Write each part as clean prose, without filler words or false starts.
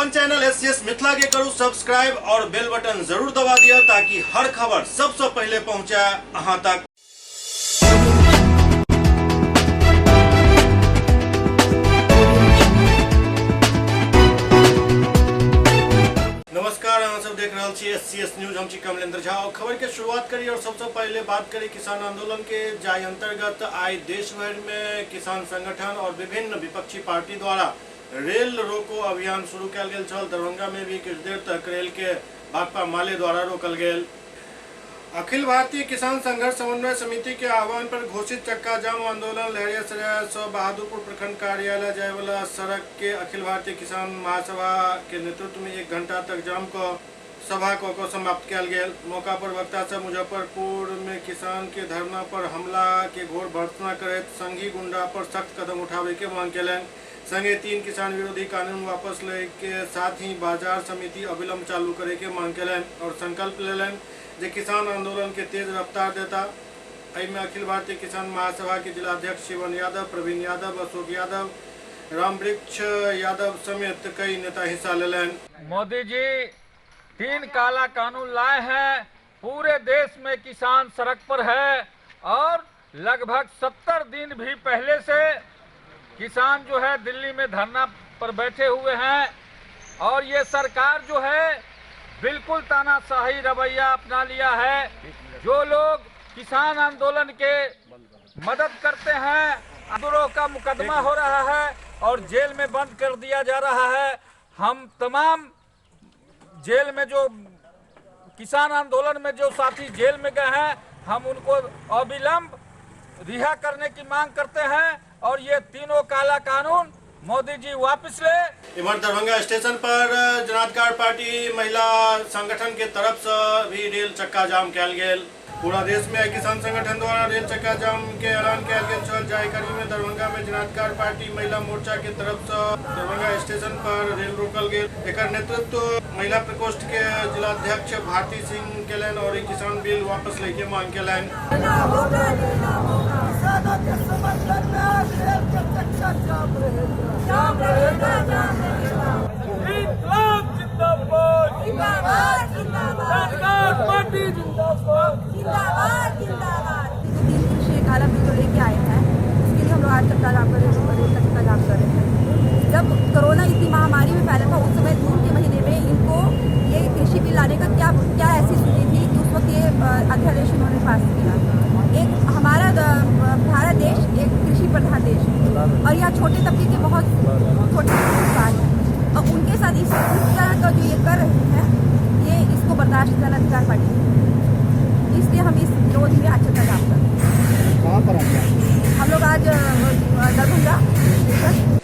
अपन channel S C S Mithila के करू सब्सक्राइब और बेल बटन जरूर दबा दिया ताकि हर खबर सबसे पहले पहुंचे अहां तक। नमस्कार, अहाँ सब देख रहल छी एस सी एस न्यूज। हम छी कमलेंद्र झा और खबर के शुरुआत करी और सबसे पहले बात करी किसान आंदोलन के, जाहि अंतर्गत आइ देश भर में किसान संगठन और विभिन्न विपक्षी पार्टी द्वारा रेल रोको अभियान शुरू कयल गेल छल। दरभंगा में भी किछु देर तक रेल के भाकपा माले द्वारा रोकल गेल। अखिल भारतीय किसान संघर्ष समन्वय समिति के आह्वान पर घोषित चक्का जाम आंदोलन लहेरियासराय से बहादुरपुर प्रखंड कार्यालय जाय वाला सड़क के अखिल भारतीय किसान महासभा के नेतृत्व में 1 घंटा तक जाम क सभा क समाप्त कयल गेल। मौका पर वक्ता सब मुजफ्फरपुर में किसान के धरना पर हमला के घोर भर्त्सना करैत संघी गुंडा पर सख्त कदम उठावे के मांग केलनि। संगे 3 किसान विरोधी कानून वापस ले के साथ ही बाजार समिति अविलंब चालू करे के मांग केलनि और संकल्प लेलनि जे किसान आंदोलन के तेज रफ्तार देता। एहिमे अखिल भारतीय किसान महासभा के जिलाध्यक्ष शिवन यादव, प्रवीण यादव, अशोक यादव, रामवृक्ष यादव समेत कई नेता हिस्सा लेलनि। मोदी जी 3 काला कानून लाए हैं, पूरे देश में किसान सड़क पर है और लगभग 70 दिन भी पहले से किसान जो है दिल्ली में धरना पर बैठे हुए हैं और ये सरकार जो है बिल्कुल तानाशाही रवैया अपना लिया है। जो लोग किसान आंदोलन के मदद करते हैं, आंदोलन का मुकदमा हो रहा है और जेल में बंद कर दिया जा रहा है। हम तमाम जेल में जो किसान आंदोलन में जो साथी जेल में गए हैं, हम उनको अविलंब रिहा करने की मांग करते हैं और ये तीनों काला कानून मोदी जी वापस ले। इधर दरभंगा स्टेशन पर जनाधिकार पार्टी महिला संगठन के तरफ से भी रेल चक्का जाम कयल गेल। पूरा देश में किसान संगठन द्वारा रेल चक्का जाम के ऐलान कयल गेल छल। जाहि कड़ी में दरभंगा में जनाधिकार पार्टी महिला मोर्चा के तरफ से दरभंगा स्टेशन पर रेल रोकल गेल। एकर नेतृत्व महिला प्रकोष्ठ के जिलाध्यक्ष भारती सिंह केलनि और किसान बिल वापस ले के मांग केलनि। जो 3 कृषि काला बिल जो लेके आए हैं उसके लिए हम लोग आज चक्का जाम कर रहे हैं, रेल का चक्का जाम कर रहे हैं। जब कोरोना इतनी महामारी में फैला था उस समय जून के महीने में इनको ये कृषि बिल लाने का क्या क्या ऐसी सूझी थी कि उस वक्त ये अध्यादेश इन्होंने पास किया। एक हमारा भारत देश एक कृषि प्रधान देश है और यहाँ छोटे तबके के बहुत छोटे किसान हैं और उनके साथ इस तरह का जो ये कर रहे हैं ये इसको बर्दाश्त जन अधिकार पार्टी नहीं, इसलिए हम इस विरोध में आज चक्का जाम कर रहे हैं। कहाँ पर हम लोग आज दरभंगा।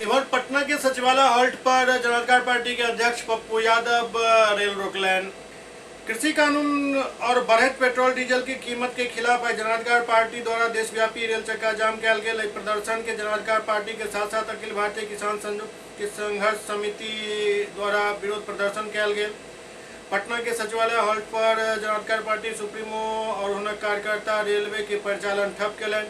इधर पटना के सचिवालय हॉल्ट पर जनाधिकार पार्टी के अध्यक्ष पप्पू यादव रेल रोकलनि। कृषि कानून और बढ़ैत पेट्रोल डीजल की कीमत के खिलाफ आइ जनाधिकार पार्टी द्वारा देशव्यापी रेल चक्का जाम कयल गेल। एहि प्रदर्शन के जनाधिकार पार्टी के साथ साथ अखिल भारतीय किसान संयुक्त संघर्ष समिति द्वारा विरोध प्रदर्शन कयल गेल। पटना के सचिवालय हॉल्ट पर जनाधिकार पार्टी सुप्रीमो और हुनक कार्यकर्ता रेलवे के परिचालन ठप केलनि।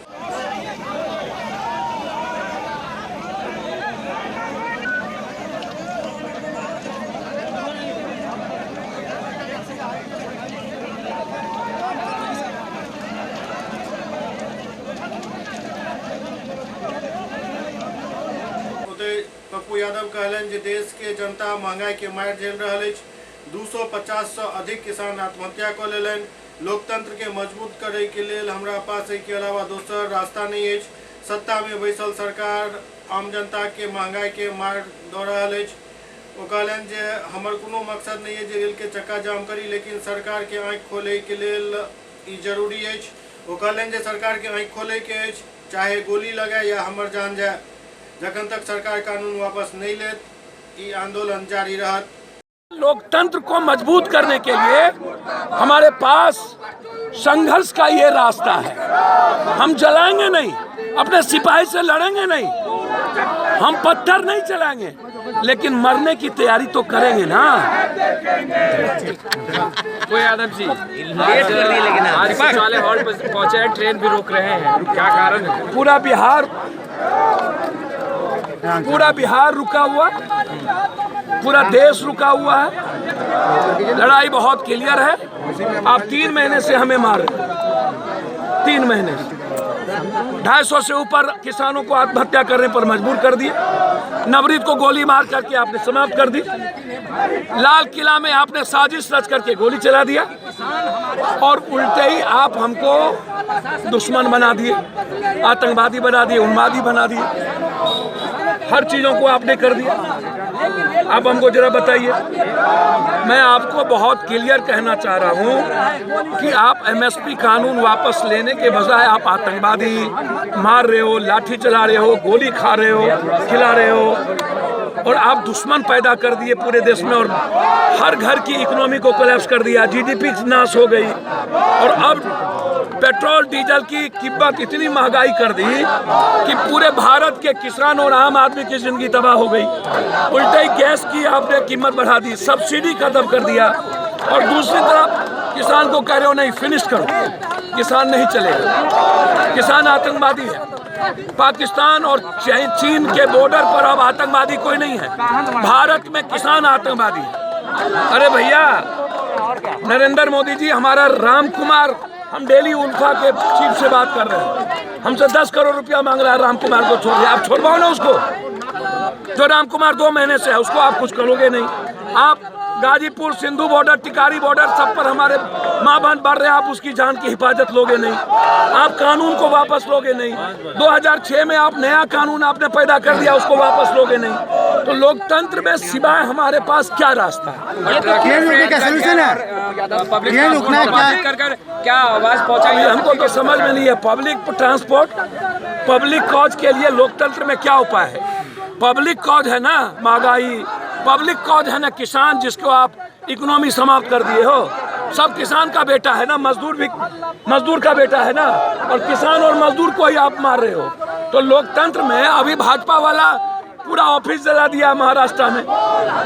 ओतहि पप्पू यादव कहलनि जे देश के जनता महंगाई के मारि झेल रहल अछि। 250 से अधिक किसान आत्महत्या कऽ लेलनि। लोकतंत्र के मजबूत करे के लेल हमरा पास एहि के अलावा दोसर रास्ता नहीं अछि। सत्ता में बैसल सरकार आम जनता के महंगाई के मार दऽ रहल अछि। ओ कहलनि जे हमर कोनो मकसद नहीं है जे रेल के चक्का जाम करी, लेकिन सरकार के आँखि खोलै के लेल ई जरूरी अछि। ओ कहलनि जे सरकार के आँखि खोलै के अछि, चाहे गोली लगे या हमर जान जाए, जखन तक सरकार कानून वापस नहीं लेत ई आंदोलन जारी रहत। लोकतंत्र को मजबूत करने के लिए हमारे पास संघर्ष का ये रास्ता है। हम जलाएंगे नहीं, अपने सिपाही से लड़ेंगे नहीं, हम पत्थर नहीं चलाएंगे, लेकिन मरने की तैयारी तो करेंगे ना। वो यादव जी लेट कर दिए, लेकिन आज सचिवालय हॉल पर पहुंचे हैं, ट्रेन भी रोक रहे हैं, क्या कारण है? पूरा बिहार रुका हुआ, पूरा देश रुका हुआ है। लड़ाई बहुत क्लियर है। आप 3 महीने से हमें मार रहे हैं, 3 महीने से 250 से ऊपर किसानों को आत्महत्या करने पर मजबूर कर दिया। नवरीत को गोली मार करके आपने समाप्त कर दी। लाल किला में आपने साजिश रच करके गोली चला दिया और उल्टे ही आप हमको दुश्मन बना दिए, आतंकवादी बना दिए, उन्मादी बना दिए, हर चीज़ों को आपने कर दिया। आप हमको जरा बताइए, मैं आपको बहुत क्लियर कहना चाह रहा हूँ कि आप एमएसपी कानून वापस लेने के बजाय आप आतंकवादी मार रहे हो, लाठी चला रहे हो, गोली खा रहे हो, खिला रहे हो और आप दुश्मन पैदा कर दिए पूरे देश में और हर घर की इकोनॉमी को कोलैप्स कर दिया, जीडीपी नाश हो गई और अब पेट्रोल डीजल की कीमत इतनी महंगाई कर दी कि पूरे भारत के किसान और आम आदमी की जिंदगी तबाह हो गई। उल्टे ही गैस की आपने कीमत बढ़ा दी, सब्सिडी खत्म कर दिया और दूसरी तरफ किसान को कह रहे हो नहीं फिनिश करो, किसान नहीं चलेगा, किसान आतंकवादी है। पाकिस्तान और चीन के बॉर्डर पर अब आतंकवादी कोई नहीं है, भारत में किसान आतंकवादी है। अरे भैया नरेंद्र मोदी जी, हमारा राम कुमार, हम डेली उल्फा के चीफ से बात कर रहे हैं, हमसे 10 करोड़ रुपया मांग रहा है राम कुमार को छोड़ दिया। आप छोड़वाओ ना उसको, जो राम कुमार 2 महीने से है उसको आप कुछ करोगे नहीं। आप गाजीपुर, सिंधु बॉर्डर, टिकारी बॉर्डर सब पर हमारे माँ बहन बढ़ रहे हैं, आप उसकी जान की हिफाजत लोगे नहीं, आप कानून को वापस लोगे नहीं। 2006 में आप नया कानून आपने पैदा कर दिया, उसको वापस लोगे नहीं। तो लोकतंत्र में सिवाय हमारे पास क्या रास्ता है? क्या आवाज पहुंचाई हमको तो समझ में नहीं है। पब्लिक ट्रांसपोर्ट, पब्लिक कॉज के लिए लोकतंत्र में क्या उपाय है? पब्लिक कॉज है ना महंगाई, पब्लिक कॉज है ना किसान, जिसको आप इकोनॉमी समाप्त कर दिए हो। सब किसान का बेटा है ना, मजदूर भी मजदूर का बेटा है ना, और किसान और मजदूर को ही आप मार रहे हो। तो लोकतंत्र में अभी भाजपा वाला पूरा ऑफिस जला दिया महाराष्ट्र में।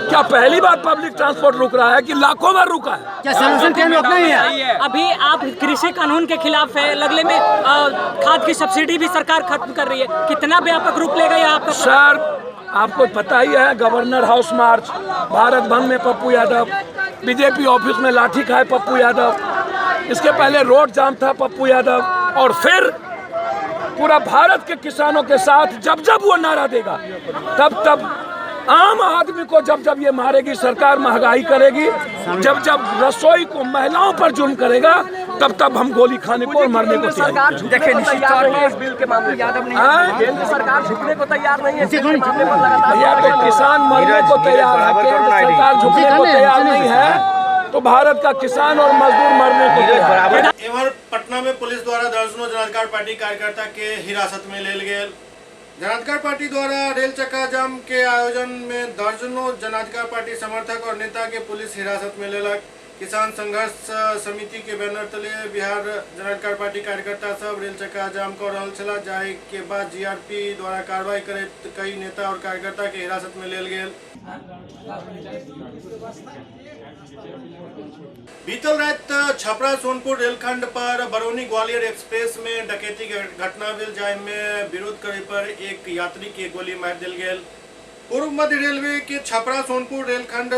क्या पहली बार पब्लिक ट्रांसपोर्ट रुक रहा है कि लाखों बार रुका है? क्या सलूशन ट्रेन रोकना ही है? अभी आप कृषि कानून के खिलाफ है, लगले में खाद की सब्सिडी भी सरकार खत्म कर रही है, कितना व्यापक रूप लेगा ये आपका? सर आपको पता ही है, गवर्नर हाउस मार्च, भारत बंद में पप्पू यादव, बीजेपी ऑफिस में लाठी खाए पप्पू यादव, इसके पहले रोड जाम था पप्पू यादव, और फिर पूरा भारत के किसानों के साथ जब जब वो नारा देगा तब तब आम आदमी को जब जब ये मारेगी सरकार, महंगाई करेगी, जब जब रसोई को महिलाओं पर जुल्म करेगा तब तब हम गोली खाने को और मरने को तैयार हैं। देखिए निश्चित तौर पर इस बिल के मामले केंद्र सरकार झुकने को तैयार नहीं है। भैया तो किसान मरने को तैयार है, केंद्र सरकार झुकने को तैयार नहीं है, तो भारत का किसान और मजदूर मरने को तैयार है। एम्हर पटना में पुलिस द्वारा दर्जनों जनाधिकार पार्टी कार्यकर्ता के हिरासत में लेल गेल। जनाधिकार पार्टी द्वारा रेल चक्का जाम के आयोजन में दर्जनों जनाधिकार पार्टी समर्थक और नेता के पुलिस हिरासत में लेलक। किसान संघर्ष समिति के बैनर तले बिहार जनाधिकार पार्टी कार्यकर्ता सब रेल चक्का जाम कर रहल छला, जाहि के बाद जीआरपी द्वारा कार्रवाई करैत कई नेता और कार्यकर्ता के हिरासत में लेल गेल। बीतल रात छपरा सोनपुर रेलखंड पर बरौनी ग्वालियर एक्सप्रेस में डकैती के घटना भेल, जाहि में विरोध करे पर एक यात्री के गोली मारि देल गेल। पूर्व मध्य रेलवे के छपरा सोनपुर रेलखंड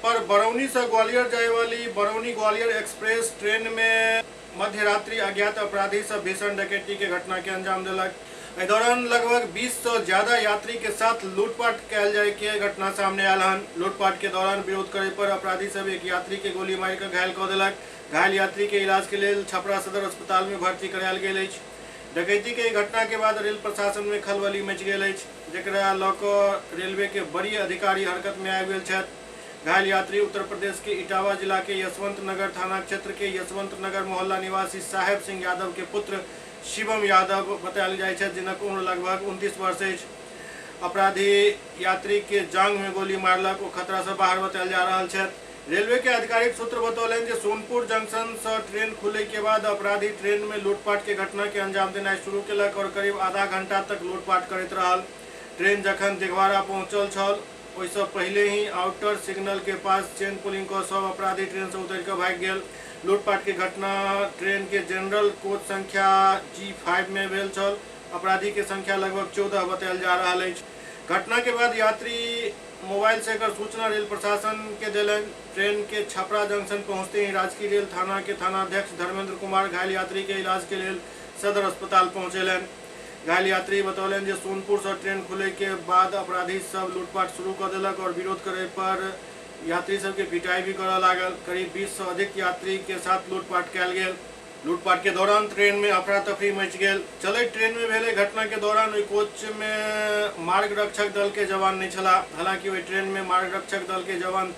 पर बरौनी से ग्वालियर जाए वाली बरौनी ग्वालियर एक्सप्रेस ट्रेन में मध्यरात्रि अज्ञात अपराधी सब भीषण डकैती के घटना के अंजाम देलक। एहि दौरान लगभग 20 सौ ज्यादा यात्री के साथ लूटपाट कयल जाय के घटना सामने आयल हन। लूटपाट के दौरान विरोध करे पर अपराधी सब एक यात्री के गोली मारि कऽ घायल कऽ देलक। घायल यात्री के इलाज के लेल छपरा सदर अस्पताल में भर्ती करायल गेल अछि। डकैती के घटना के बाद रेल प्रशासन में खलबली मच गेल अछि, जकरा लऽ कऽ रेलवे के वरीय अधिकारी हरकत में आबि गेल छथि। घायल यात्री उत्तर प्रदेश के इटावा जिला के यशवंत नगर थाना क्षेत्र के यशवंत नगर मोहल्ला निवासी साहेब सिंह यादव के पुत्र शिवम यादव बतायल जाइ छथि, जिनक उम्र लगभग 29 वर्ष अछि। अपराधी यात्री के जांघ में गोली मारलक, ओ खतरा से बाहर बतायल जा रहल छथि। रेलवे के आधिकारिक सूत्र बतौलनि जे सोनपुर जंक्शन से ट्रेन खुले के बाद अपराधी ट्रेन में लूटपाट के घटना के अंजाम देनाइ शुरू केलक और करीब आधा घंटा तक लूटपाट करैत रहल। ट्रेन जखन दिघवारा पहुंचल छल ओहिसँ पहिले ही आउटर सिग्नल के पास चेन पुलिंग कऽ सब अपराधी ट्रेन से उतरि कऽ भागि गेल। लूटपाट के घटना ट्रेन के जनरल कोच संख्या G5 में भेल छल। अपराधी के संख्या लगभग 14 बतायल जा रहल अछि। घटना के बाद यात्री मोबाइल से एकर सूचना रेल प्रशासन के देलनि। ट्रेन के छपरा जंक्शन पहुंचते ही राजकीय रेल थाना के थानाध्यक्ष धर्मेंद्र कुमार घायल यात्री के इलाज के लेल सदर अस्पताल पहुंचेलनि। घायल यात्री बतौलनि जे सोनपुर से ट्रेन खुले के बाद अपराधी सब लूटपाट शुरू कर देलक और विरोध करे पर यात्री सबके पिटाई भी करऽ लागल। करीब 20 से अधिक यात्री के साथ लूटपाट कयल गेल। लूटपाट के दौरान ट्रेन में अफरा तफरी मच गेल। चलैत ट्रेन में भेल घटना के दौरान ओहि कोच में मार्ग रक्षक दल के जवान नहीं छला। हालांकि ओहि ट्रेन में मार्ग रक्षक दल के जवान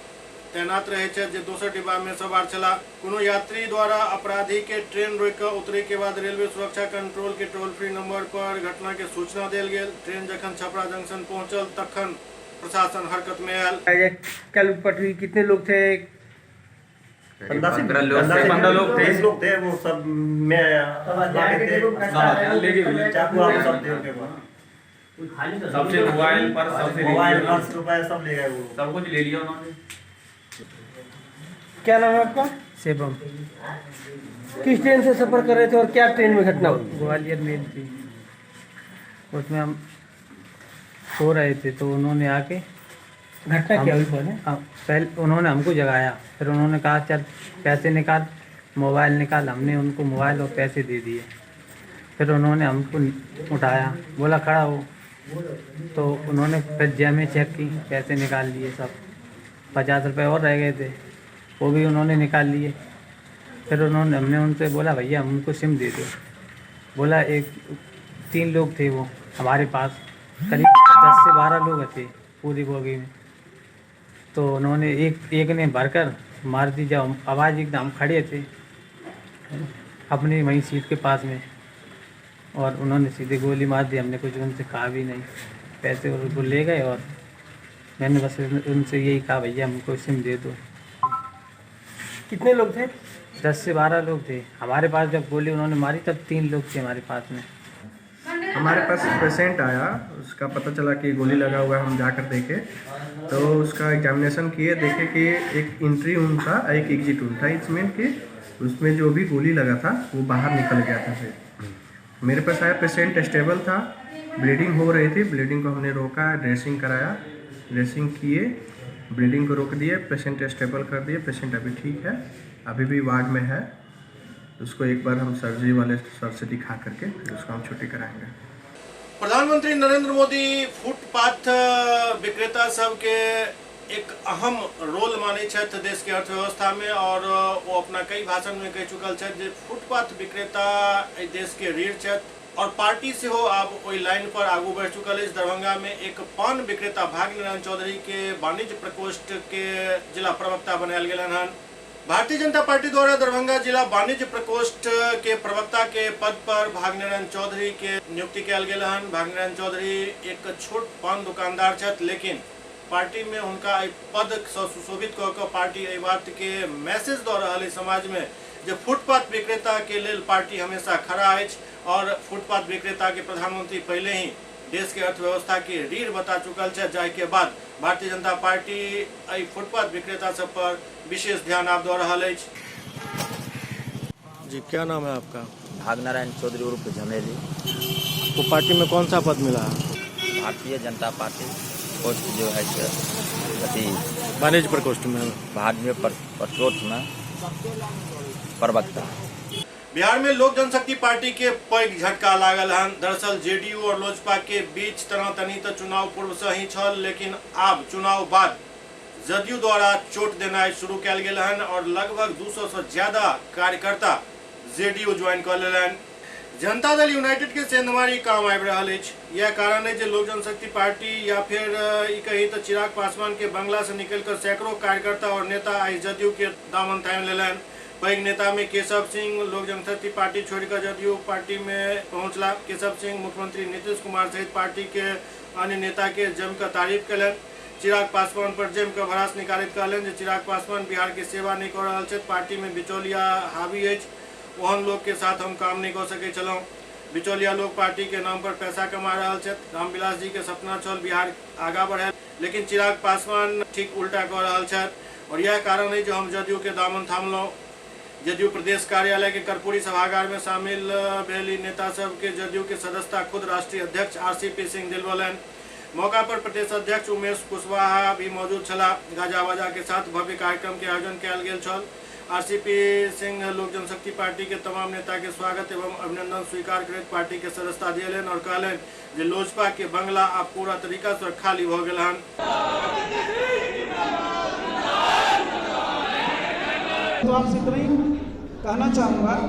तैनात रहे छथि जे दोसर डिब्बा में सवार छला। कोनो यात्री द्वारा अपराधी के ट्रेन रोकि कऽ उतरे के बाद रेलवे सुरक्षा कंट्रोल के टोल फ्री नंबर पर घटना के सूचना देल गेल। ट्रेन जखन छपरा जंक्शन पहुंचल तखन प्रशासन हरकत में आयल। क्या लूटपाट हुई, कितने लोग थे? 15 लोग थे, लोग थे वो सब मैं चाकू वाकू सब थे उनके पास। सबसे मोबाइल पर सबसे मोबाइल पर्स रुपए सब ले गए, वो सब कुछ ले लिया उन्होंने। क्या नाम है आपका? शिवम। किस ट्रेन से सफर कर रहे थे और क्या ट्रेन में घटना हुई? ग्वालियर मेल थी, उसमें हम सो रहे थे तो उन्होंने आके घटना क्या हुई पहले? पहले उन्होंने हमको जगाया, फिर उन्होंने कहा चल पैसे निकाल, मोबाइल निकाल। हमने उनको मोबाइल और पैसे दे दिए। फिर उन्होंने हमको उठाया, बोला खड़ा हो, तो उन्होंने फिर जेब में चेक की, पैसे निकाल लिए सब। 50 रुपये और रह गए थे, वो भी उन्होंने निकाल लिए। फिर उन्होंने हमने उनसे बोला भैया हमको सिम दे दो। बोला एक 3 लोग थे वो हमारे पास, करीब 10 से 12 लोग थे पूरी बोगी में। तो उन्होंने एक ने भरकर मार दी। जब आवाज़ एकदम, खड़े थे अपनी वहीं सीट के पास में, और उन्होंने सीधे गोली मार दी। हमने कुछ उनसे कहा भी नहीं, पैसे वो ले गए। और मैंने बस उनसे यही कहा भैया हमको सिम दे दो। कितने लोग थे? 10 से 12 लोग थे हमारे पास। जब गोली उन्होंने मारी तब 3 लोग थे हमारे पास में। हमारे पास पेशेंट आया, उसका पता चला कि गोली लगा हुआ है। हम जाकर देखे तो उसका एग्जामिनेशन किए, देखे कि एक एंट्री वुंड था, एक एग्जिट वुंड था। इसमें कि उसमें जो भी गोली लगा था वो बाहर निकल गया था। फिर मेरे पास आया पेशेंट, स्टेबल था, ब्लीडिंग हो रही थी। ब्लीडिंग को हमने रोका, ड्रेसिंग कराया, ड्रेसिंग किए, ब्लीडिंग को रोक दिए, पेशेंट स्टेबल कर दिए। पेशेंट अभी ठीक है, अभी भी वार्ड में है। उसको एक बार हम सर्जरी वाले सर से दिखा करके फिर उसको हम छुट्टी कराएंगे। प्रधानमंत्री नरेंद्र मोदी फुटपाथ विक्रेता सबके एक अहम रोल मानै छथि देश के अर्थव्यवस्था में, और वो अपना कई भाषण में कह चुकल छथि जे फुटपाथ विक्रेता एहि देश के रीढ़ छथि और पार्टी सेहो आब ओहि लाइन पर आगू बढ़ि चुकल अछि। दरभंगा में एक पान विक्रेता भाग्य नारायण चौधरी के वाणिज्य प्रकोष्ठ के जिला प्रवक्ता बनायल गेलनि हन। भारतीय जनता पार्टी द्वारा दरभंगा जिला वाणिज्य प्रकोष्ठ के प्रवक्ता के पद पर भाग्यनारायण चौधरी के नियुक्ति कयल गेल हन। भाग्यनारायण चौधरी एक छोट पान दुकानदार छथि, लेकिन पार्टी में हुनका एहि पद से सुशोभित कऽ कऽ पार्टी एहि बात के मैसेज दऽ रहल अछि समाज में जे फुटपाथ विक्रेता के लेल पार्टी हमेशा खड़ा अछि और फुटपाथ विक्रेता के प्रधानमंत्री पहले ही देश के अर्थव्यवस्था के रीढ़ बता चुकल छथि, जाहि के बाद भारतीय जनता पार्टी एहि फुटपाथ विक्रेता सब पर विशेष ध्यान आब दऽ रहल अछि। जी क्या नाम है आपका? भागनारायण चौधरी उर्फ झमेली। आपको पार्टी में कौन सा पद मिला है? भारतीय जनता पार्टी पोस्ट जो है से अथी वाणिज्य प्रकोष्ठ में, वाणिज्य प्रकोष्ठ में प्रवक्ता। बिहार में लोक जनशक्ति पार्टी के पैघ झटका लागल हन। दरअसल जेडीयू और लोजपा के बीच तनातनी तो चुनाव पूर्व से ही छल, लेकिन आब चुनाव बाद जदयू द्वारा चोट देनाइ शुरू कयल गेल हन और लगभग 200 से ज्यादा कार्यकर्ता जेडीयू ज्वाइन कर लेलनि। जनता दल यूनाइटेड के सेंधमारी काम आबि रहल अछि। यह कारण है जे लोक जनशक्ति पार्टी या फिर ई कही तो चिराग पासवान के बंगला से निकल कर सैकड़ों कार्यकर्ता और नेता आई जदयू के दामन थामि लेलनि। पैघ नेता में केशव सिंह लोक जनशक्ति पार्टी छोड़िकर जदयू पार्टी में पहुंचला। केशव सिंह मुख्यमंत्री नीतीश कुमार सहित पार्टी के अन्य नेता के जमकर तारीफ कयलनि। चिराग पासवान पर जमकर भड़ास निकालैत कहलनि जे चिराग पासवान बिहार के सेवा नहीं कऽ रहल छथि, पार्टी में बिचौलिया हावी अछि, ओहन लोग के साथ हम काम नहीं कऽ सकै छलहुँ। बिचौलिया लोग पार्टी के नाम पर पैसा कमा रहल छथि। रामविलास जी के सपना छल बिहार आगा बढ़े, लेकिन चिराग पासवान ठीक उल्टा कऽ रहल छथि और यह कारण है जो हम जदयू के दामन थामलहुँ। जदयू प्रदेश कार्यालय के कर्पूरी सभागार में शामिल भेल नेता सबके जदयू के सदस्यता खुद राष्ट्रीय अध्यक्ष आरसीपी सिंह दिलवलनि। मौका पर प्रदेश अध्यक्ष उमेश कुशवाहा भी मौजूद छलाह। गाजा बाजा के साथ भव्य कार्यक्रम के आयोजन कयल गेल छल। आरसीपी सिंह लोक जनशक्ति पार्टी के तमाम नेता के स्वागत एवं अभिनंदन स्वीकार करैत पार्टी के सदस्यता दियलनि और कहलनि जे लोजपा के बंगला आब पूरा तरीका से खाली भ गेल हन। तो आपसे इतना ही कहना चाहूँगा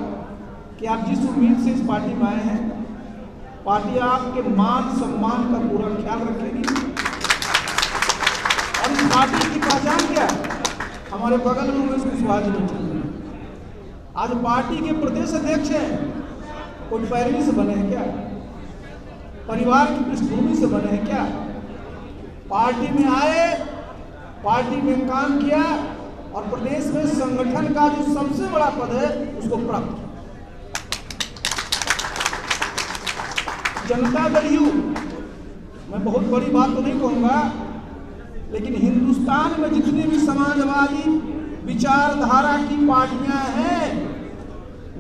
कि आप जिस उम्मीद से इस पार्टी में आए हैं, पार्टी आपके मान सम्मान का पूरा ख्याल रखेगी। और इस पार्टी की पहचान क्या है? हमारे बगल में उमेश कुशवाहा जी बैठे हैं, आज पार्टी के प्रदेश अध्यक्ष हैं। कोई पैरवी से बने हैं क्या? परिवार की पृष्ठभूमि से बने हैं क्या? पार्टी में आए, पार्टी में काम किया और प्रदेश में संगठन का जो सबसे बड़ा पद है उसको प्राप्त किया। जनता दल you, मैं बहुत बड़ी बात तो नहीं कहूँगा, लेकिन हिंदुस्तान में जितनी भी समाजवादी विचारधारा की पार्टियां हैं,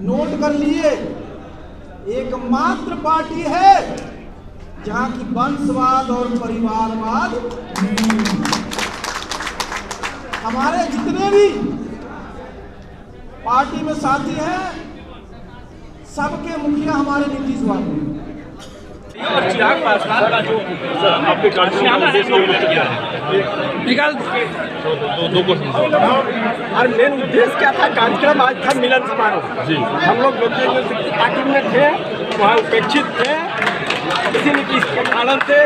नोट कर लिए, एकमात्र पार्टी है जहां की वंशवाद और परिवारवाद नहीं। हमारे जितने भी पार्टी में साथी हैं, सबके मुखिया हमारे नीतीश बाबू हैं। और चिराग पासवान का जो आपके निकाल दो क्वेश्चन। और मेन उद्देश्य क्या था कार्यक्रम आज था मिलन समारोह जी। हम लोग लोक पार्टी में थे, वहाँ उपेक्षित थे, किसी न किसी कारण से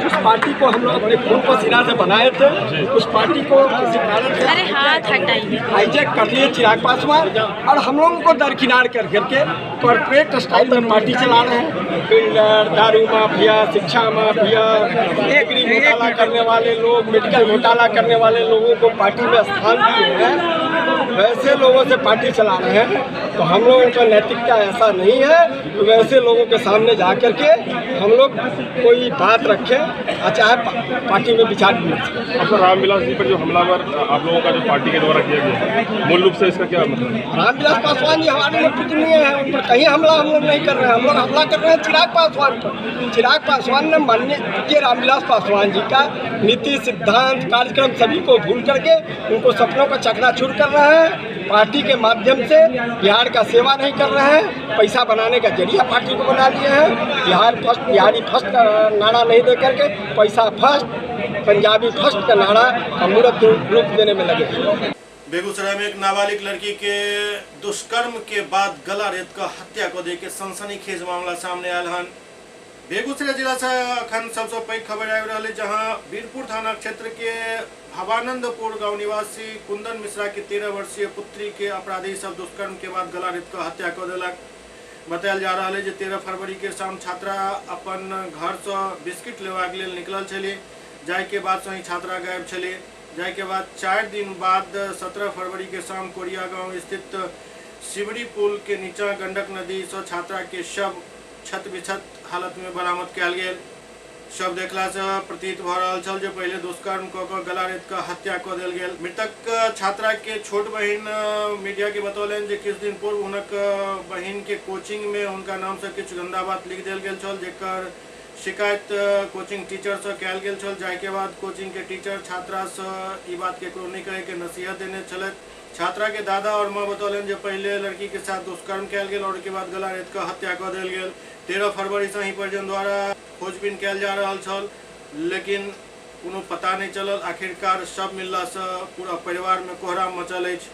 उस पार्टी को हम लोग अपने खून पसीना से बनाए थे, उस पार्टी को किसी कारण से हाईजैक कर लिए चिराग पासवान और हम लोगों को दरकिनार कर करके कॉर्पोरेट स्टाइल में पार्टी चला रहे हैं। बिल्डर, दारू माफिया, शिक्षा माफिया, एग्री घोटाला करने वाले लोग, मेडिकल घोटाला करने वाले लोगों को पार्टी में स्थान दिए हैं, वैसे लोगों से पार्टी चला रहे हैं। तो हम लोगों का नैतिकता ऐसा नहीं है कि वैसे लोगों के सामने जा कर के हम लोग कोई बात रखें और चाहे पार्टी में विचार विमर्श करें। अच्छा, रामविलास जी पर जो हमलावर आप लोगों का जो पार्टी के द्वारा किया गया है, मूल रूप से इसका क्या मतलब है? रामविलास पासवान जी हमारे लिए पूजनीय है, उन पर कहीं हमला हम लोग नहीं कर रहे हैं। हम लोग हमला कर रहे हैं चिराग पासवान पर। चिराग पासवान ने माननीय रामविलास पासवान जी का नीति, सिद्धांत, कार्यक्रम सभी को भूल करके उनको सपनों का चकनाचूर कर रहे हैं। पार्टी के माध्यम से बिहार का सेवा नहीं कर रहे हैं, पैसा बनाने का जरिया पार्टी को बना लिए हैं। बिहार फर्स्ट, बिहारी फर्स्ट का नारा नहीं दे करके पैसा फर्स्ट, पंजाबी फर्स्ट का नारा अमूर्त रूप देने में लगे हैं। बेगूसराय में एक नाबालिग लड़की के दुष्कर्म के बाद गला रेत का हत्या को देकर सनसनीखेज मामला सामने आयल हन। बेगूसराय जिला से अखन सबसे पैघ खबर आबि रहल है, जहां वीरपुर थाना क्षेत्र के भवानंदपुर गांव निवासी कुंदन मिश्रा के 13 वर्षीय पुत्री के अपराधी सब दुष्कर्म के बाद गला रेत का हत्या कर देलक। बतायल जा रहा है जे 13 फरवरी के शाम छात्रा अपन घर से बिस्किट लेबाक लेल निकलल छली, जाय के बाद से ही छात्रा गायब छली। जाय के बाद 4 दिन बाद 17 फरवरी के शाम कोरिया गांव स्थित शिवरी पुल के नीचा गंडक नदी से छात्रा के शव छत विछत हालत में बरामद कयल गेल। शव देखला से प्रतीत भ रहल छल जे पहिले दुष्कर्म क क गला रेत क हत्या क देल गेल। मृतक छात्रा के छोट बहिन मीडिया के बतौलनि जे किछु दिन पूर्व हुनक बहिन के कोचिंग में हुनका नाम से किछु गंदा बात लिख देल गेल छल, जेकर शिकायत कोचिंग टीचर से कयल गेल छल। जाहि के बाद कोचिंग के टीचर छात्रा से ई बात केकरो नहि कहे के नसीहत देने छलथि। छात्रा के दादा और माँ बतौलनि जे पहिले लड़की के साथ दुष्कर्म कयल गेल और ओहिके बाद गला रेत क हत्या क देल गेल। 13 फरवरी से ही परिजन द्वारा खोजबीन कयल जा रहल छल, लेकिन कोनो पता नहीं चलल। आखिरकार शव मिलला से पूरा परिवार में कोहराम मचल अछि।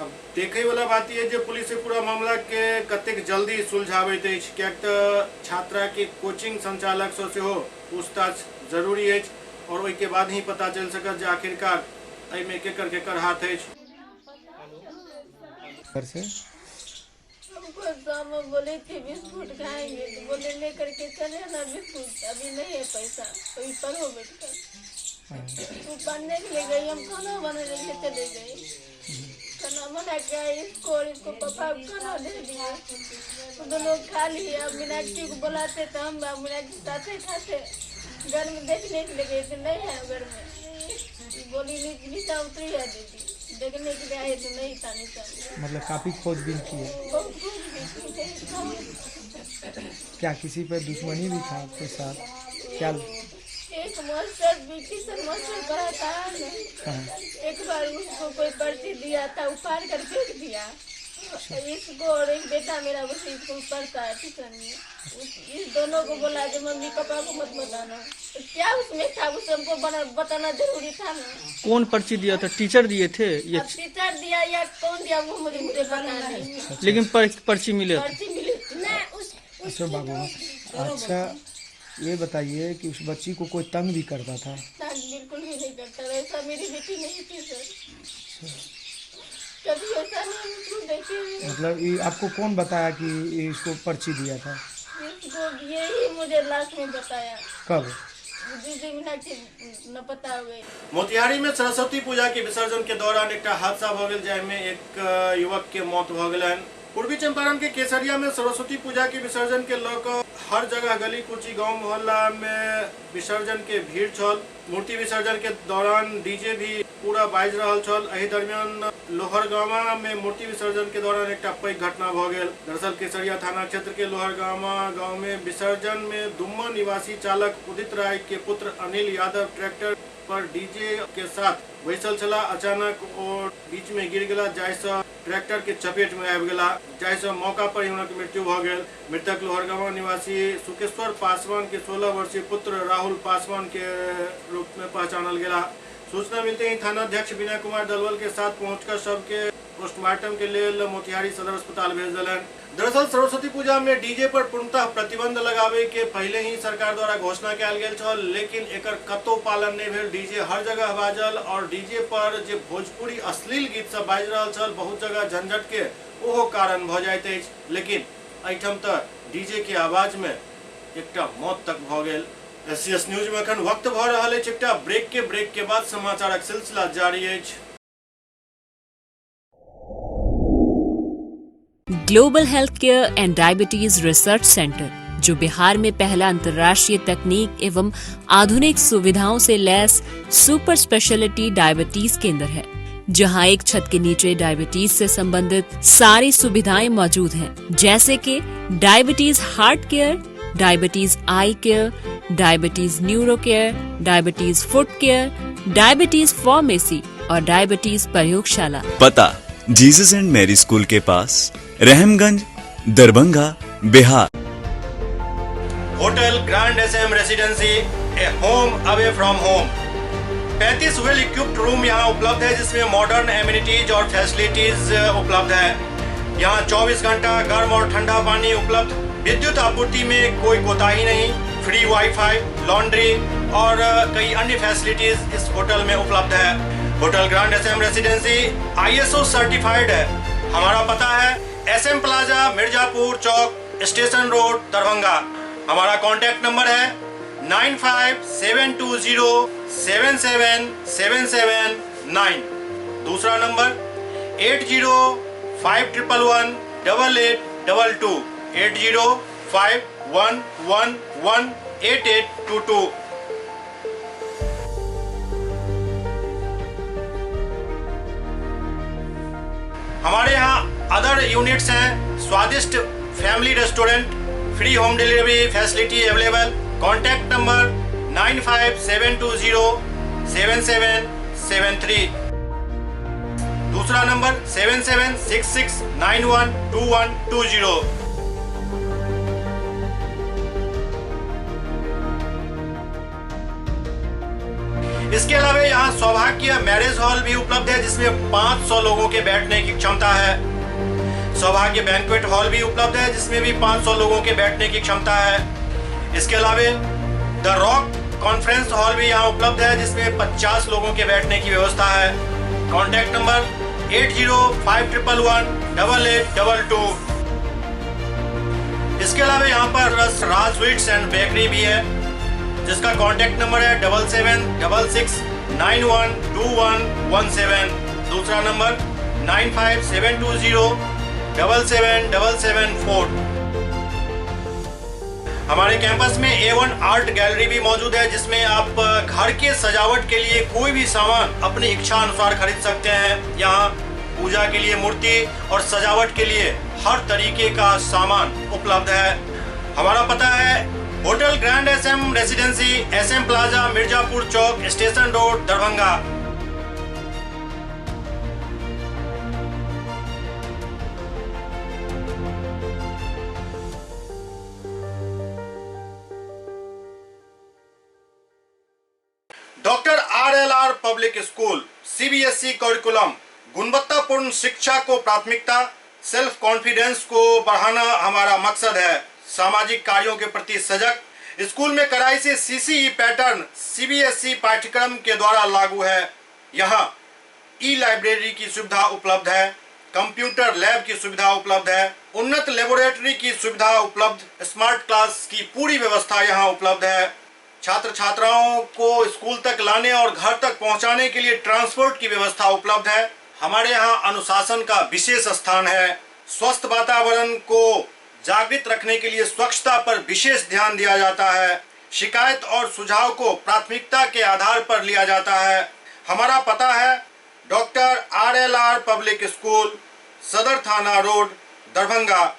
अब देखै वाला बात यह जे पुलिस पूरा मामला के कतेक जल्दी सुलझाबैत अछि, किएक तऽ छात्रा के कोचिंग संचालक से सेहो पूछताछ जरूरी अछि और ओहिके बाद ही पता चलि सकत जे आखिरकार एहिमे केकर केकर हाथ अछि। हमको शाम में बोले थे बिस्कुट खाएंगे तो बोले लेकर के चले ना बिस्कुट, अभी नहीं है पैसा, अभी पढ़ो बैठकर। वो पढ़ने के लिए गई, हम खाना बनाने के लिए चले गए। खाना बना के आए इसको और इसको पापा खाना दे दिए, तो दोनों खा लिए। अब मीनाक्षी को बुलाते तो हम मीनाक्षी साथे खाते। घर में देखने के लिए गए तो नहीं है घर में। बोली नीचा उतरी है दीदी, देखने के लिए आए तो नहीं था नीचा। मतलब काफी खोजबीन की है। बहुत खोजबीन की नहीं था। क्या किसी पर दुश्मनी भी था आपके साथ? क्या एक मास्टर किशन मास्टर पढ़ाता है ना, एक बार उसको कोई पर्ची दिया था, उखाड़ कर फेंक दिया इसको। और एक बेटा मेरा उसी स्कूल पढ़ता है ट्यूशन में, इस दोनों को बोला कि मम्मी पापा को मत बताना। तो क्या उसमें था, उसे हमको बताना जरूरी था ना। कौन पर्ची दिया था? टीचर दिए थे ये? टीचर दिया या कौन दिया वो मुझे पता नहीं, लेकिन पर्ची मिले। पर्ची मिली ना उस। अच्छा बाबू, अच्छा ये बताइए कि उस बच्ची को कोई तंग भी करता था? तंग बिल्कुल भी नहीं करता, ऐसा मेरी बेटी नहीं थी सर, कभी ऐसा नहीं उसको देखे। मतलब ये आपको कौन बताया कि इसको पर्ची दिया था? इसको यही मुझे लास्ट में बताया। कब? न पता हुए। मोतिहारी में सरस्वती पूजा के विसर्जन के दौरान एक हादसा भ गेल, जाहिमे एक युवक के मौत भ गेलनि। पूर्वी चंपारण के केसरिया में सरस्वती पूजा के विसर्जन के लऽ कऽ हर जगह गली कूची गांव मोहल्ला में विसर्जन के भीड़ छल। मूर्ति विसर्जन के दौरान डीजे भी पूरा बाजि रहल छल। एहि दरमियान लोहरगामा में मूर्ति विसर्जन के दौरान एक पैघ घटना भ गेल। दरअसल केसरिया थाना क्षेत्र के लोहरगामा गांव में विसर्जन में दुम्मा निवासी चालक उदित राय के पुत्र अनिल यादव ट्रैक्टर पर डीजे के साथ बैसल छला। अचानक ओ बीच में गिर गेला, जाहिसँ ट्रैक्टर के चपेट में आबि गेला, जाहिसँ मौका पर ही हुनक मृत्यु भ गेल। मृतक लोहरगामा निवासी सुकेश्वर पासवान के 16 वर्षीय पुत्र राहुल पासवान के रूप में पहचानल गेला। सूचना मिलते ही थानाध्यक्ष विनय कुमार दलवल के साथ पहुंचकर शव के पोस्टमार्टम के लिए मोतिहारी सदर अस्पताल भेज देलनि। दरअसल सरस्वती पूजा में डीजे पर पूर्णतः प्रतिबंध लगावे के पहले ही सरकार द्वारा घोषणा कयल गेल छल, लेकिन एकर कतौ पालन नहीं भेल। डीजे हर जगह बाजल और डीजे पर जे भोजपुरी अश्लील गीत सब बाजि रहल छल, बहुत जगह झंझट के ओहो कारण भ जाइत अछि। लेकिन एहिठाम तऽ डीजे के आवाज में एकटा मौत तक भ गेल। एससीएस न्यूज में अखन वक्त भ रहल अछि एकटा ब्रेक के बाद समाचारक सिलसिला जारी अछि। Global health care and diabetes research centre, जो बिहार में पहला अंतर्राष्ट्रीय तकनीक एवं आधुनिक सुविधाओं से लैस सुपर स्पेशलिटी डायबिटीज केंद्र है, जहां एक छत के नीचे डायबिटीज से संबंधित सारी सुविधाएं मौजूद हैं, जैसे कि diabetes heart care, diabetes eye care, diabetes neuro care, diabetes foot care, diabetes pharmacy और डायबिटीज प्रयोगशाला। पता जीसस एंड मैरी स्कूल के पास, Rahamganj, Darbhanga, Bihar. Hotel grand SM residency, a home away from home. 35 well equipped room यहाँ उपलब्ध है, जिसमें modern amenities और facilities उपलब्ध है। यहाँ 24 घंटा गर्म और ठंडा पानी उपलब्ध, विद्युत आपूर्ति में कोई कोताही नहीं, फ्री वाईफाई, लॉन्ड्री और कई अन्य फैसिलिटीज इस होटल में उपलब्ध है। Hotel grand SM residency ISO certified है। हमारा पता है SM plaza, Mirzapur Chowk, station road, Darbhanga. हमारा कॉन्टैक्ट नंबर है 957207 7779। दूसरा नंबर 805111 8822, 805111 8822। हमारे यहाँ अदर यूनिट्स हैं, स्वादिष्ट family restaurant, free home delivery facility available. Contact number 95720 7773। दूसरा नंबर 7766912120। इसके अलावा यहाँ सौभाग्य मैरिज हॉल भी उपलब्ध है, जिसमें 500 लोगों के बैठने की क्षमता है। सौभाग्य बैंक्वेट हॉल भी उपलब्ध है, जिसमें भी 500 लोगों के बैठने की क्षमता है। इसके अलावा the rock conference hall भी यहाँ उपलब्ध है, जिसमें 50 लोगों के बैठने की व्यवस्था है। Contact number 805111 8822। इसके अलावा यहाँ पर राज स्वीट्स एंड बेकरी भी है, जिसका कॉन्टैक्ट नंबर है 7766 912117। दूसरा नंबर 95720 77774। हमारे कैंपस में A1 art gallery भी मौजूद है, जिसमें आप घर के सजावट के लिए कोई भी सामान अपनी इच्छा अनुसार खरीद सकते हैं। यहाँ पूजा के लिए मूर्ति और सजावट के लिए हर तरीके का सामान उपलब्ध है। हमारा पता है Hotel Grand S M Residency, S M Plaza, Mirzapur Chowk, Station Road, Darbhanga. Doctor R L R Public School, CBSE curriculum, गुणवत्तापूर्ण शिक्षा को प्राथमिकता, सेल्फ कॉन्फिडेंस को बढ़ाना हमारा मकसद है। सामाजिक कार्यों के प्रति सजग, स्कूल में कड़ाई से सीसीई पैटर्न सीबीएसई पाठ्यक्रम के द्वारा लागू है। यहाँ ई लाइब्रेरी की सुविधा उपलब्ध है, कंप्यूटर लैब की सुविधा उपलब्ध है, उन्नत लेबोरेटरी की सुविधा उपलब्ध, स्मार्ट क्लास की पूरी व्यवस्था यहाँ उपलब्ध है। छात्र छात्राओं को स्कूल तक लाने और घर तक पहुंचाने के लिए ट्रांसपोर्ट की व्यवस्था उपलब्ध है। हमारे यहाँ अनुशासन का विशेष स्थान है। स्वस्थ वातावरण को जागृत रखने के लिए स्वच्छता पर विशेष ध्यान दिया जाता है। शिकायत और सुझाव को प्राथमिकता के आधार पर लिया जाता है। हमारा पता है doctor R L R Public School, Sadar Thana Road, Darbhanga,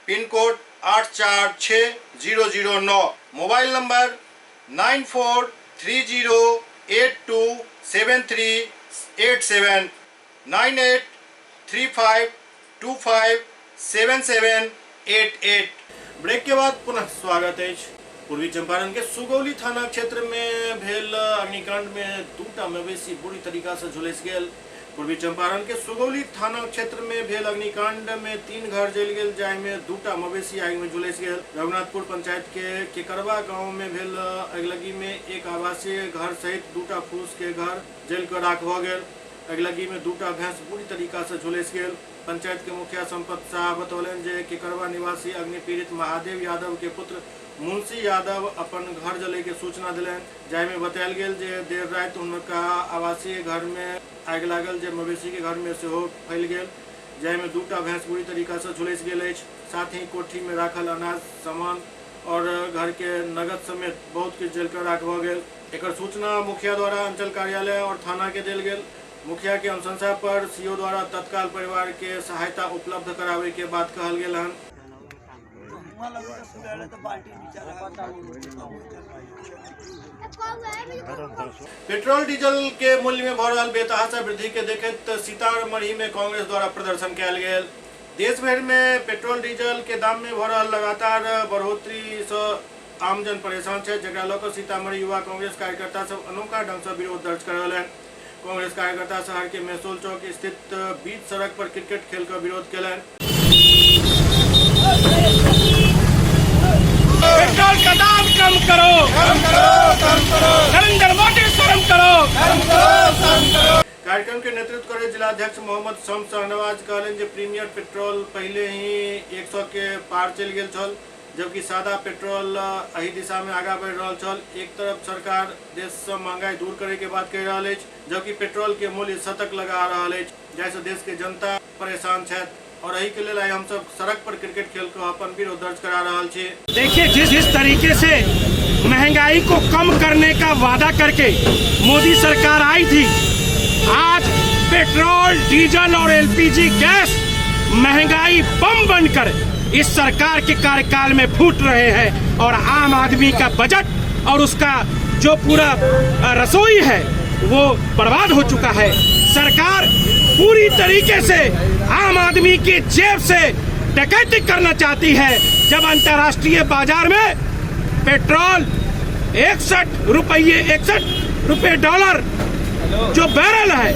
pin code 846009, mobile number 9430827387, 9835257788। Break के बाद पुनः स्वागत है। पूर्वी चंपारण के सुगौली थाना क्षेत्र में भेल अग्निकांड में दूटा मवेशी बुरी तरीका से झुलसि गेल। पूर्वी चंपारण के सुगौली थाना क्षेत्र में भेल अग्निकांड में 3 घर जलि गेल, जाहि में दूटा मवेशी आगि में झुलसि गेल। रघुनाथपुर पंचायत के केकरवा गांव में भेल अगिलगी में एक आवासीय घर सहित दूटा फूस के घर जलि कऽ राख भऽ गेल। अगिलगी में दूटा भैंस बुरी तरीका से झुलसि गेल। पंचायत के मुखिया संपत शाह बतौलनि जे केकरवा निवासी अग्निपीड़ित महादेव यादव के पुत्र मुंशी यादव अपन घर जले के सूचना दिलनि, जाहिमे बतायल गेल जे देर राति हुनका आवासीय घर में आगि लागल, जे मवेशी के घर में सेहो फैल गेल, जाहिमे दूटा भैंस बुरी तरीका से झुलसि गेल अछि। साथ ही कोठी में राखल अनाज, सामान और घर के नगद समेत बहुत किछु जलि कऽ राख भऽ गेल। एकर सूचना मुखिया द्वारा अंचल कार्यालय और थाना के देल गेल। मुखिया के अनुशंसा पर सीओ द्वारा तत्काल परिवार के सहायता उपलब्ध करावे के बात कहल गेल हन। पेट्रोल डीजल के मूल्य में भऽ रहल बेतहाशा वृद्धि के देखैत सीतामढ़ी में कांग्रेस द्वारा प्रदर्शन कयल गेल। देश भरि में पेट्रोल डीजल के दाम में भऽ रहल लगातार बढ़ोतरी से आमजन परेशान छै, जकरा लऽ कऽ सीतामढ़ी युवा कांग्रेस कार्यकर्ता सब अनोखा ढंग से विरोध दर्ज करल हन। कांग्रेस कार्यकर्ता शहर के मेसोल चौक स्थित बीच सड़क पर क्रिकेट खेल कर विरोध कयलनि। पेट्रोल का दाम कम करो, कम करो, कम करो, नरेंद्र मोदी शर्म करो, शर्म करो, शर्म करो। कार्यक्रम के नेतृत्व करे जिलाध्यक्ष मोहम्मद शम शाहनवाज कहलनि जे प्रीमियर पेट्रोल पहले ही 100 के पार चलि गेल छल, जबकि सादा पेट्रोल एहि दिशा में आगा बढ़ि रहल छल। एक तरफ सरकार देश से महंगाई दूर करे के बात कहि रहल अछि, जबकि पेट्रोल के मूल्य शतक लगा रहल अछि, जाहिसँ देश के जनता परेशान छथि। और एही के लेल आइ हमसब सड़क पर क्रिकेट खेल कऽ अपन विरोध दर्ज करा रहल छी। देखिए, जिस जिस तरीके से महंगाई को कम करने का वादा करके मोदी सरकार आई थी, आज पेट्रोल, डीजल और एलपीजी गैस महंगाई बम बनकर इस सरकार के कार्यकाल में फूट रहे हैं और आम आदमी का बजट और उसका जो पूरा रसोई है वो बर्बाद हो चुका है। सरकार पूरी तरीके से आम आदमी की जेब से डकैती करना चाहती है। जब अंतर्राष्ट्रीय बाजार में पेट्रोल 61 रुपये डॉलर जो बैरल है,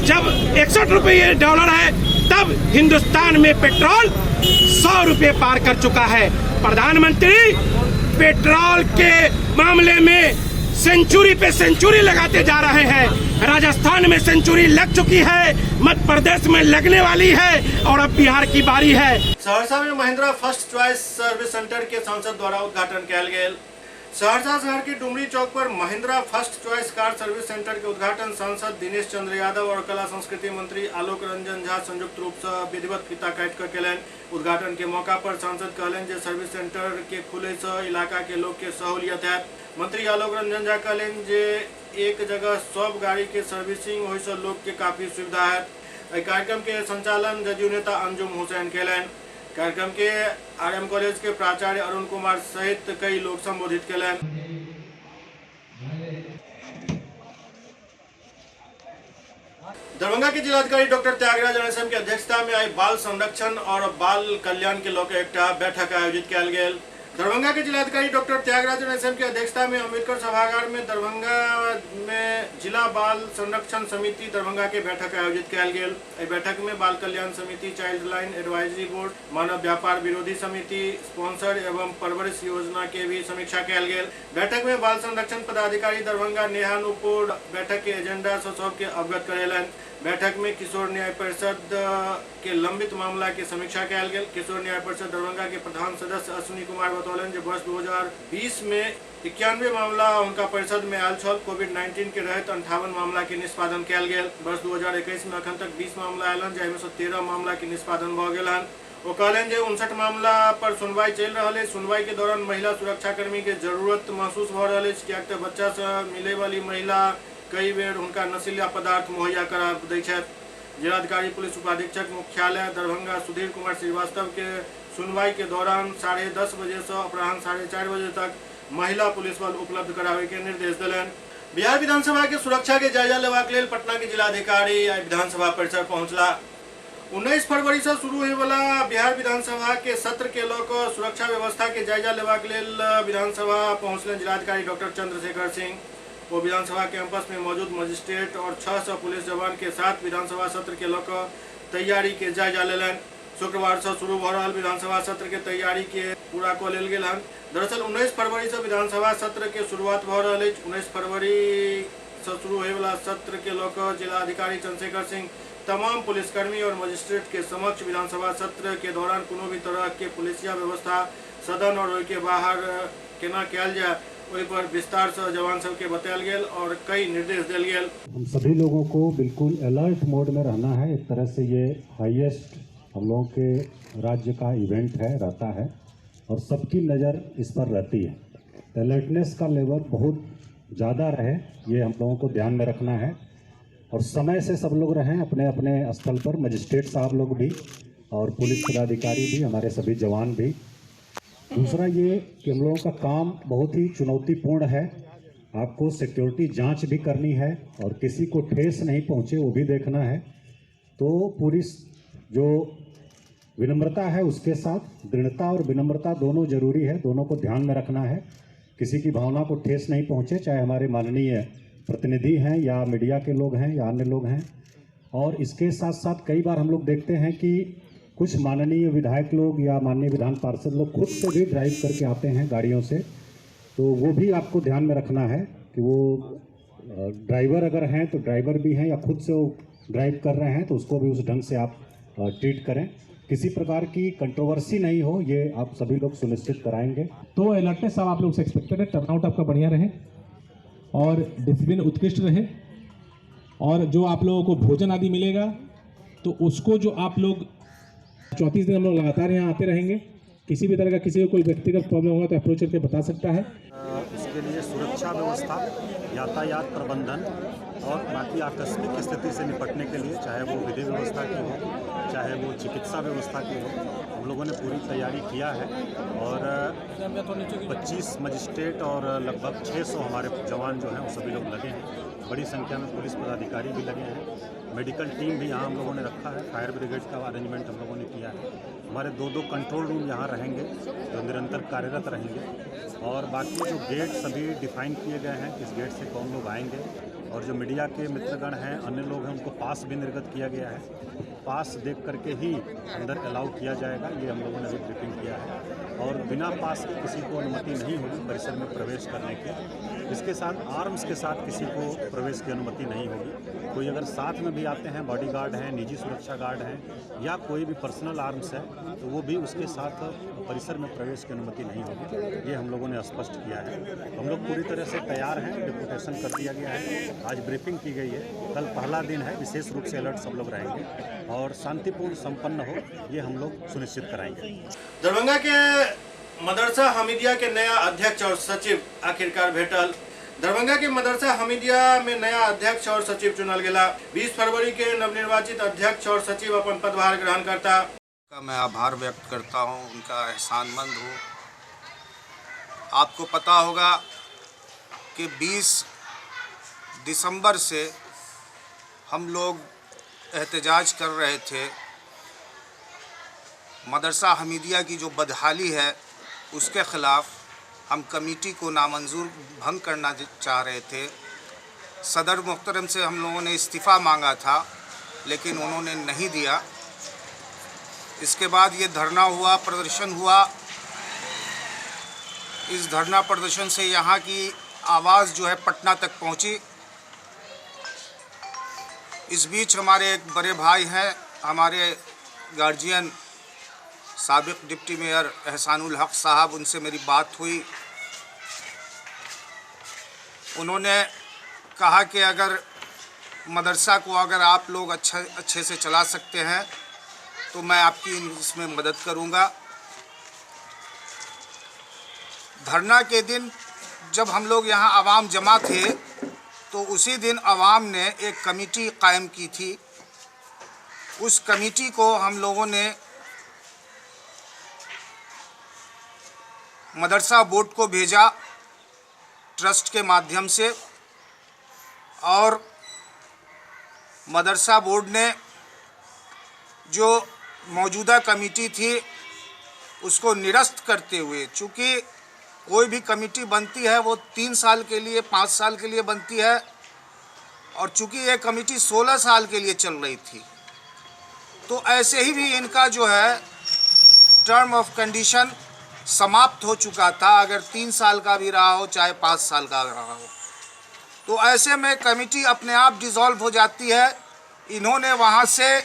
जब 61 रुपये डॉलर है, तब हिंदुस्तान में पेट्रोल 100 रुपये पार कर चुका है। प्रधानमंत्री पेट्रोल के मामले में सेंचुरी पे सेंचुरी लगाते जा रहे हैं। राजस्थान में सेंचुरी लग चुकी है, मध्य प्रदेश में लगने वाली है और अब बिहार की बारी है। सहरसा में Mahindra first choice service centre के सांसद द्वारा उद्घाटन कयल गेल। सहरसा शहर के डुमरी चौक पर Mahindra first choice car service centre के उद्घाटन सांसद दिनेश चंद्र यादव और कला संस्कृति मंत्री आलोक रंजन झा संयुक्त रूप से विधिवत फीता काटि कऽ केलनि। उद्घाटन के मौका पर सांसद कहलनि जे सर्विस सेंटर के खुले से इलाका के लोग के सहूलियत हैत। मंत्री आलोक रंजन झा कहलनि जे एक जगह सब गाड़ी के सर्विसिंग होय से लोग के काफी सुविधा हैत। एहि कार्यक्रम के संचालन जदयू नेता अंजुम हुसैन केलनि। कार्यक्रम के आरएम कॉलेज के प्राचार्य अरुण कुमार सहित कई लोग संबोधित केलनि। दरभंगा के जिलाधिकारी डॉक्टर त्यागराज एसएम के अध्यक्षता में आई बाल संरक्षण और बाल कल्याण के लऽ एकटा बैठक आयोजित कयल गेल। दरभंगा के जिलाधिकारी डॉक्टर त्यागराजन एसएम के अध्यक्षता में अम्बेडकर सभागार में दरभंगा में जिला बाल संरक्षण समिति दरभंगा के बैठक आयोजित कयल गेल। एहि बैठक में बाल कल्याण समिति, चाइल्ड लाइन एडवाइजरी बोर्ड, मानव व्यापार विरोधी समिति, स्पॉन्सर एवं परवरिश योजना के भी समीक्षा कयल गेल। बैठक में बाल संरक्षण पदाधिकारी दरभंगा नेहा नूपुर बैठक के एजेंडा से सबके अवगत करेलनि। बैठक में किशोर न्याय परिषद के लंबित मामला के समीक्षा कयल गेल। किशोर न्याय परिषद दरभंगा के प्रधान सदस्य अश्विनी कुमार बतौलनि जे वर्ष 2020 में 91 मामला उनका परिषद में आयल छल। कोविड-19 के रहत 58 मामला के निष्पादन कयल गेल। वर्ष 2021 में अखन तक 20 मामला आयल हन, जाहिमे सँ 13 मामला के निष्पादन भऽ गेल हन। ओ कहलनि जे 59 मामला पर सुनवाई चलि रहल अछि। सुनवाई के दौरान महिला सुरक्षाकर्मी के जरूरत महसूस भऽ रहल अछि, किएक तऽ बच्चा सँ मिले वाली महिला कई बेर हुनका नशीला पदार्थ मुहैया करा दै छथि। जिलाधिकारी पुलिस उपाधीक्षक मुख्यालय दरभंगा सुधीर कुमार श्रीवास्तव के सुनवाई के दौरान 10:30 बजे से अपराह्न 4:30 बजे तक महिला पुलिस बल उपलब्ध करावे के निर्देश देलनि। बिहार विधानसभा के सुरक्षा के जायजा लेबाक लेल पटना के जिलाधिकारी आइ विधानसभा परिसर पहुंचला। 19 फरवरी से शुरू होय वाला बिहार विधानसभा के सत्र के लऽ कऽ सुरक्षा व्यवस्था के जायजा लेबाक लेल विधानसभा पहुंचलनि जिलाधिकारी डॉक्टर चंद्रशेखर सिंह। वो विधानसभा कैंपस में मौजूद मजिस्ट्रेट और 600 पुलिस जवान के साथ विधानसभा सत्र के लऽ कऽ तैयारी के जायजा लेलनि। शुक्रवार से शुरू भऽ रहल विधानसभा सत्र के तैयारी के पूरा कऽ लेल गेल हन। दरअसल 19 फरवरी से विधानसभा सत्र के शुरुआत भऽ रहल अछि। 19 फरवरी से शुरू होयवला सत्र के लऽ कऽ जिलाधिकारी चंद्रशेखर सिंह तमाम पुलिसकर्मी और मजिस्ट्रेट के समक्ष विधानसभा सत्र के दौरान कोनो भी तरह के पुलिसिया व्यवस्था सदन और ओहि के बाहर केना कयल जाय ओहि पर विस्तार से जवान सबके बतायल गेल और कई निर्देश देल गेल। हम सभी लोगों को बिल्कुल अलर्ट मोड में रहना है। एक तरह से ये हाईएस्ट हम लोगों के राज्य का इवेंट है, रहता है और सबकी नज़र इस पर रहती है। अलर्टनेस का लेवल बहुत ज़्यादा रहे, ये हम लोगों को ध्यान में रखना है और समय से सब लोग रहें अपने अपने स्थल पर, मजिस्ट्रेट साहब लोग भी और पुलिस पदाधिकारी भी, हमारे सभी जवान भी। दूसरा ये कि हम लोगों का काम बहुत ही चुनौतीपूर्ण है। आपको सिक्योरिटी जांच भी करनी है और किसी को ठेस नहीं पहुंचे वो भी देखना है। तो पूरी जो विनम्रता है उसके साथ दृढ़ता और विनम्रता दोनों जरूरी है, दोनों को ध्यान में रखना है। किसी की भावना को ठेस नहीं पहुंचे, चाहे हमारे माननीय प्रतिनिधि हैं या मीडिया के लोग हैं या अन्य लोग हैं। और इसके साथ साथ कई बार हम लोग देखते हैं कि कुछ माननीय विधायक लोग या माननीय विधान पार्षद लोग खुद से भी ड्राइव करके आते हैं गाड़ियों से, तो वो भी आपको ध्यान में रखना है कि वो ड्राइवर अगर हैं तो ड्राइवर भी हैं या खुद से वो ड्राइव कर रहे हैं तो उसको भी उस ढंग से आप ट्रीट करें। किसी प्रकार की कंट्रोवर्सी नहीं हो, ये आप सभी लोग सुनिश्चित कराएंगे। तो अलर्टनेस साहब आप लोग से एक्सपेक्टेड है, टर्नआउट आपका बढ़िया रहे और डिसिप्लिन उत्कृष्ट रहे और जो आप लोगों को भोजन आदि मिलेगा तो उसको जो आप लोग 34 दिन हम लोग लगातार यहाँ आते रहेंगे। किसी भी तरह का किसी को कोई व्यक्तिगत प्रॉब्लम होगा तो अप्रोच करके बता सकता है। उसके लिए सुरक्षा व्यवस्था, यातायात प्रबंधन और बाकी आकस्मिक स्थिति से निपटने के लिए, चाहे वो विधि व्यवस्था की हो चाहे वो चिकित्सा व्यवस्था की हो, हम लोगों ने पूरी तैयारी किया है। और 25 मजिस्ट्रेट और लगभग 600 हमारे जवान जो हैं वो सभी लोग लगे हैं। बड़ी संख्या में पुलिस पदाधिकारी भी लगे हैं। मेडिकल टीम भी यहाँ हम लोगों ने रखा है। फायर ब्रिगेड का अरेंजमेंट हम लोगों ने किया है। हमारे 2-2 कंट्रोल रूम यहाँ रहेंगे जो निरंतर कार्यरत रहेंगे। और बाकी जो गेट सभी डिफाइन किए गए हैं, किस गेट से कौन लोग आएंगे, और जो मीडिया के मित्रगण हैं, अन्य लोग हैं, उनको पास भी निर्गत किया गया है। पास देख करके ही अंदर अलाउ किया जाएगा, ये हम लोगों ने अभी ब्रीफिंग किया है। और बिना पास के किसी को अनुमति नहीं होगी परिसर में प्रवेश करने की। इसके साथ आर्म्स के साथ किसी को प्रवेश की अनुमति नहीं होगी। कोई अगर साथ में भी आते हैं, बॉडीगार्ड हैं, निजी सुरक्षा गार्ड हैं या कोई भी पर्सनल आर्म्स है, तो वो भी उसके साथ परिसर में प्रवेश की अनुमति नहीं होगी, ये हम लोगों ने स्पष्ट किया है। हम लोग पूरी तरह से तैयार हैं, डिपुटेशन कर दिया गया है, आज ब्रीफिंग की गई है। कल पहला दिन है, विशेष रूप से अलर्ट सब लोग रहेंगे और शांतिपूर्ण संपन्न हो ये हम लोग सुनिश्चित कराएंगे। दरभंगा के मदरसा हमीदिया के नया अध्यक्ष और सचिव आखिरकार भेटल। दरभंगा के मदरसा हमीदिया में नया अध्यक्ष और सचिव चुनल गेला। 20 फरवरी के नवनिर्वाचित अध्यक्ष और सचिव अपन पदभार ग्रहण करता। का मैं आभार व्यक्त करता हूँ, उनका एहसानमंद हूँ। आपको पता होगा कि 20 दिसंबर से हम लोग एहतजाज कर रहे थे। मदरसा हमीदिया की जो बदहाली है उसके ख़िलाफ़ हम कमेटी को नामंजूर भंग करना चाह रहे थे। सदर मोहतरम से हम लोगों ने इस्तीफ़ा मांगा था, लेकिन उन्होंने नहीं दिया। इसके बाद ये धरना हुआ, प्रदर्शन हुआ। इस धरना प्रदर्शन से यहाँ की आवाज़ जो है पटना तक पहुँची। इस बीच हमारे एक बड़े भाई हैं, हमारे गार्जियन साबिक डिप्टी मेयर एहसानुल हक साहब, उनसे मेरी बात हुई। उन्होंने कहा कि अगर मदरसा को अगर आप लोग अच्छे से चला सकते हैं तो मैं आपकी इसमें मदद करूंगा। धरना के दिन जब हम लोग यहाँ आवाम जमा थे तो उसी दिन आवाम ने एक कमेटी कायम की थी। उस कमेटी को हम लोगों ने मदरसा बोर्ड को भेजा ट्रस्ट के माध्यम से, और मदरसा बोर्ड ने जो मौजूदा कमेटी थी उसको निरस्त करते हुए, चूँकि कोई भी कमेटी बनती है वो 3 साल के लिए 5 साल के लिए बनती है, और चूँकि ये कमेटी 16 साल के लिए चल रही थी तो ऐसे ही भी इनका जो है टर्म ऑफ कंडीशन समाप्त हो चुका था, अगर 3 साल का भी रहा हो चाहे 5 साल का रहा हो। तो ऐसे में कमेटी अपने आप डिज़ोल्व हो जाती है। इन्होंने वहाँ से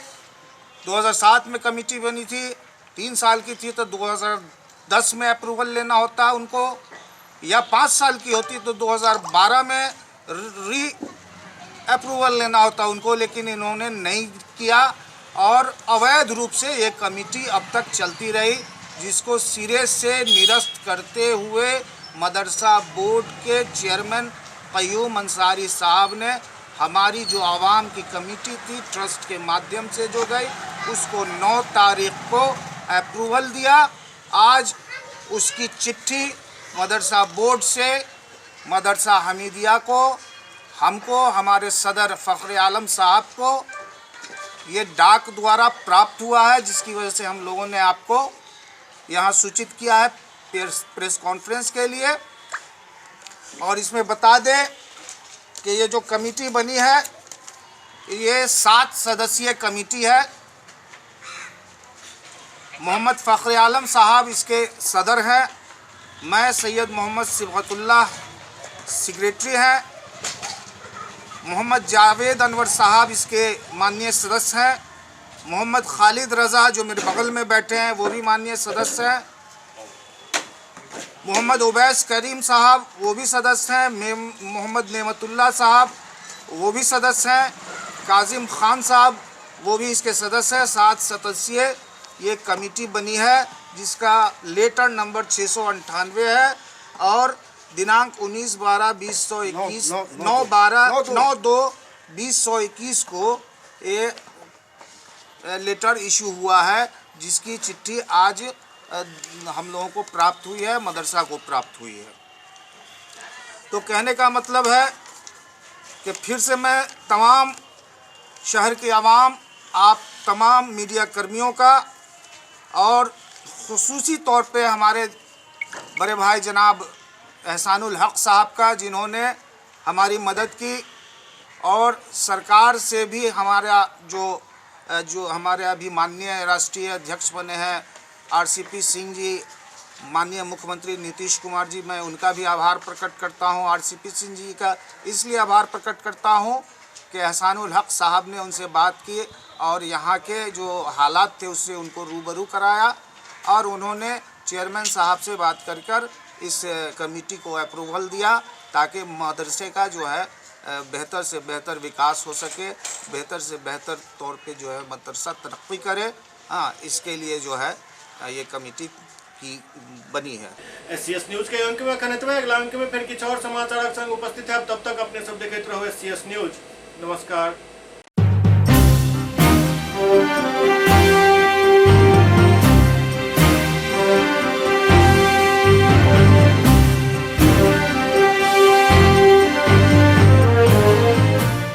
2007 में कमेटी बनी थी, 3 साल की थी तो 2010 में अप्रूवल लेना होता उनको, या 5 साल की होती तो 2012 में री अप्रूवल लेना होता उनको, लेकिन इन्होंने नहीं किया और अवैध रूप से ये कमेटी अब तक चलती रही, जिसको सिरे से निरस्त करते हुए मदरसा बोर्ड के चेयरमैन कय्यूम अंसारी साहब ने हमारी जो आवाम की कमेटी थी ट्रस्ट के माध्यम से जो गई उसको 9 तारीख को अप्रूवल दिया। आज उसकी चिट्ठी मदरसा बोर्ड से मदरसा हमीदिया को, हमको, हमारे सदर फ़ख्र आलम साहब को ये डाक द्वारा प्राप्त हुआ है, जिसकी वजह से हम लोगों ने आपको यहाँ सूचित किया है प्रेस कॉन्फ्रेंस के लिए। और इसमें बता दें कि ये जो कमेटी बनी है ये 7 सदस्यीय कमेटी है। मोहम्मद फ़ख्र आलम साहब इसके सदर हैं, मैं सैयद मोहम्मद सिबगतुल्लाह सेक्रेटरी हैं, मोहम्मद जावेद अनवर साहब इसके माननीय सदस्य हैं, मोहम्मद खालिद रज़ा जो मेरे बगल में बैठे हैं वो भी माननीय सदस्य हैं, मोहम्मद उबैस करीम साहब वो भी सदस्य हैं, मोहम्मद नेमतुल्लाह साहब वो भी सदस्य हैं, काजिम ख़ान साहब वो भी इसके सदस्य हैं। 7 सदस्यीय ये कमेटी बनी है जिसका लेटर नंबर 698 है और दिनांक 19/12/2021 9/2/2021 को ये लेटर इशू हुआ है, जिसकी चिट्ठी आज हम लोगों को प्राप्त हुई है, मदरसा को प्राप्त हुई है। तो कहने का मतलब है कि फिर से मैं तमाम शहर के आवाम, आप तमाम मीडिया कर्मियों का और ख़ुसूसी तौर पे हमारे बड़े भाई जनाब एहसानुल हक साहब का, जिन्होंने हमारी मदद की, और सरकार से भी हमारा जो हमारे अभी माननीय राष्ट्रीय अध्यक्ष बने हैं आरसीपी सिंह जी, माननीय मुख्यमंत्री नीतीश कुमार जी, मैं उनका भी आभार प्रकट करता हूं। आरसीपी सिंह जी का इसलिए आभार प्रकट करता हूं कि एहसानुल हक साहब ने उनसे बात की और यहाँ के जो हालात थे उससे उनको रूबरू कराया और उन्होंने चेयरमैन साहब से बात कर कर इस कमेटी को अप्रूवल दिया ताकि मदरसे का जो है बेहतर से बेहतर विकास हो सके, बेहतर से बेहतर तौर पे जो है मदरसा तरक्की करे। हाँ, इसके लिए जो है ये कमेटी की बनी है। एससीएस न्यूज के अंक में अखन एतबे, अगला अंक में फिर किछु और समाचारक संग उपस्थित है। तब तक अपने सब देखैत रहू एससीएस न्यूज। नमस्कार।